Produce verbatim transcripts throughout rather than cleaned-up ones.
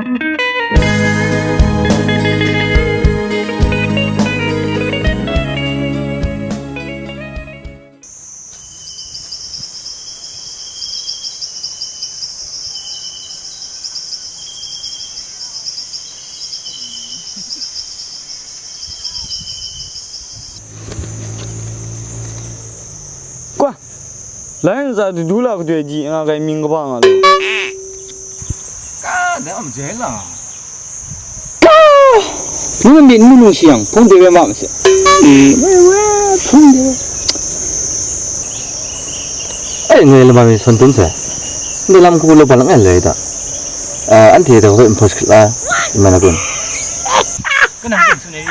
Kwa, lai ntsa dadu la kadoi ji nga gai mying kaba nga lu. Ka, dang jai la. Ni myit n lu lu shi yang, hpung de rai ma mase. Wai wai, hpung de. Eh, ngai lama mi son tun sai. Ndai lam kabu lo ba lang ai lai da. Eh, anhte da hoi n pos khala, i man a kun. Kanang tsun tsun ai.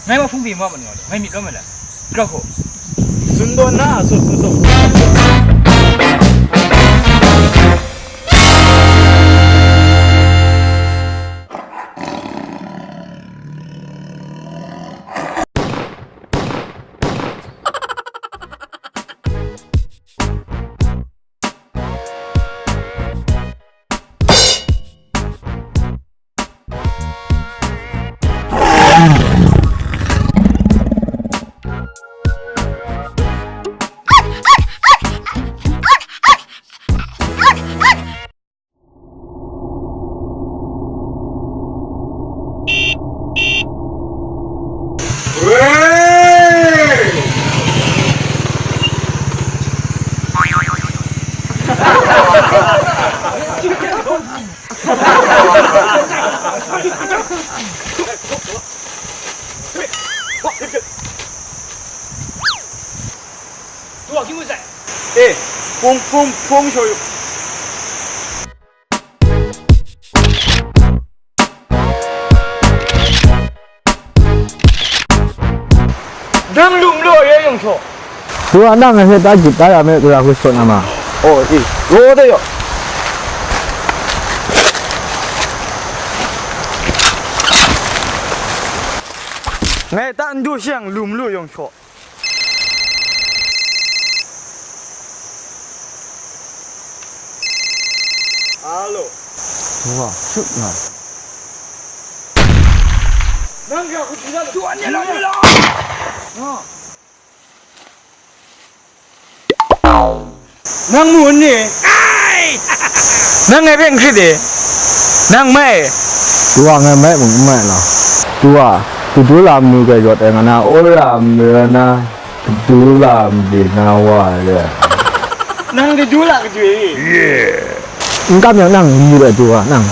Ngai ma hpung de ma ma ni wa lo. Ngai myit lawm ai la. Grau hku. Tsun tawn na, a sut sut sut. Eh, pung pung pung shoyu. Dang lum lo ye yong cho. Tu a nang ngai hpe ta jip ta ya me, gara hku shut na ma. Oh, i, ro de yo. Ngai ta n du shang lum lu yong cho. Alo. Wa, shut na. Nang ya ku jila. Tu anya la la. Nang mu ni? Nang ngai hpe n hkrit e? Nang mai? Tu wa ngai mai mung n mai na. Tu wa, tu du la manu grai rawt ai nga na, ora mara na, tu du la mali na wa re. Nang de du la kaju e? N kam yang nang yu ai tu wa, nang.